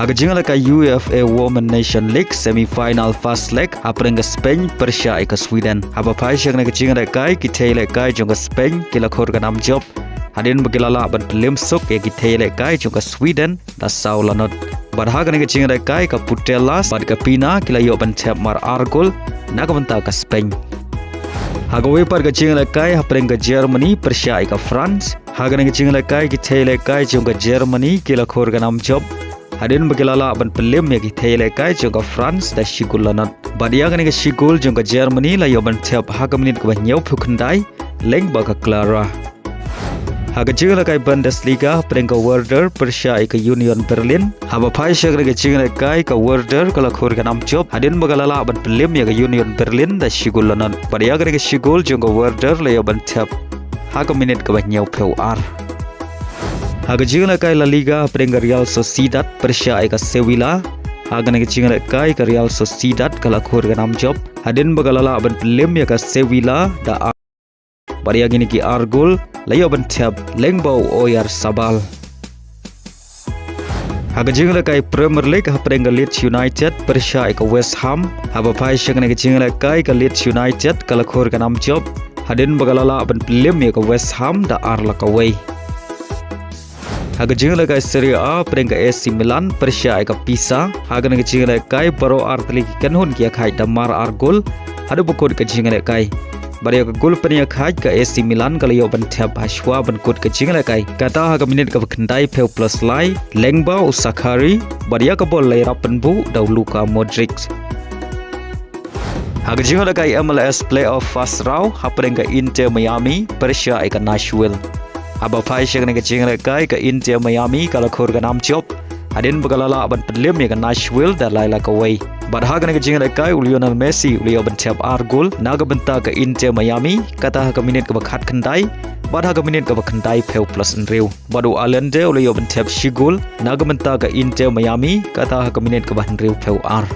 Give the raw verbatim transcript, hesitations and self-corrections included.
Ha ka jingïalehkai UEFA Women Nation League semi-final first leg, hapdeng ka Spain pyrshah ïa ka Sweden. Haba phai sha kane ka jingïalehkai, ki thei ïalehkai jong ka Spain ki la khur ka nam jop, hadien ba ki la lah ban pynlem suk ïa ki thei ïalehkai jong ka Sweden da saw la not. Bad ha kane ka jingïalehkai, ka Putellas bad ka Pina ki la ïoh ban thep mar ar gol na ka bynta ka Spain. Ha kawei pat ka jingïalehkai, hapdeng ka Germany pyrshah ïa ka France, ha kane ka jingïalehkai, ki thei ïalehkai jong ka Germany ki la khur ka nam jop, hadien ba ki la lah ban pynlem ïa ki thei ïalehkai jong ka France da shi gol la not. Bad ïa kane ka shi gol jong ka Germany la ïoh ban thep ha ka minit kaba hynñiewphew khyndai lyngba ka Clara. Ha ka jingïalehkai Bundesliga, hapdeng ka Werder pyrshah ïa ka Union Berlin. Haba phai sha kane ka jingïalehkai, ka Werder ka la khur ka nam jop, hadien ba ka la lah ban pynlem ïa ka Union Berlin da shi gol la not. Bad ïa kane ka shi gol jong ka Werder la ïoh ban thep ha ka minit kaba hynñiewphew ar. Ha ka jingïalehkai La Liga, hapdeng ka Real Sociedad pyrshah ïa ka Sevilla. Ha kane ka jingïalehkai, ka Real Sociedad ka la khur ka nam jop, hadien ba ka la lah ban pynlem ïa ka Sevilla da ar. Bad ïa kine ki ar gol la ïoh ban thep lyngba u Oyarzabal. Ha ka jingïalehkai Premier League, hapdeng ka Leeds United pyrshah ïa ka West Ham. Haba phai sha kane ka jingïalehkai, ka Leeds United ka la khur ka nam jop, hadien ba ka la lah ban pynlem ïa ka West Ham da ar la kawei. Ha ka jingïalehkai Serie A, hapdeng ka A C Milan pyrshah ïa ka Pisa. Ha kane ka jingïalehkai, baroh ar tylli ki kynhun ki ïakhaid da mar ar gol haduh ba kut ka jingïalehkai. Bad ïa ka gol pynïakhaid, ka A C Milan ka la ïoh ban thep hashwa ban kut ka jingïalehkai, kata ha ka minit kaba khyndaiphew plus lai lyngba u Shaqiri, bad ïa ka bol la ïarap pynbuh da u Luka Modric. Ha ka jingïalehkai M L S playoff first round, hapdeng ka Inter Miami pyrshah ïa ka Nashville. Haba phai sha kane ka jingïalehkai, ka Inter Miami ka la khur ka nam jop, hadien ba ka la lah ban pynlem ïa ka Nashville da lai la kawei. Bad ha kane ka jingïalehkai, u Lionel Messi u la ïoh ban thep ar gol na ka bynta ka Inter Miami, kata ha ka minit kaba khatkhyndai bad ha ka minit kaba khyndaiphew plus hynriew. Bad u Allende u la ïoh ban thep shi gol na ka bynta ka Inter Miami, kata ha ka minit kaba hynriewphew ar.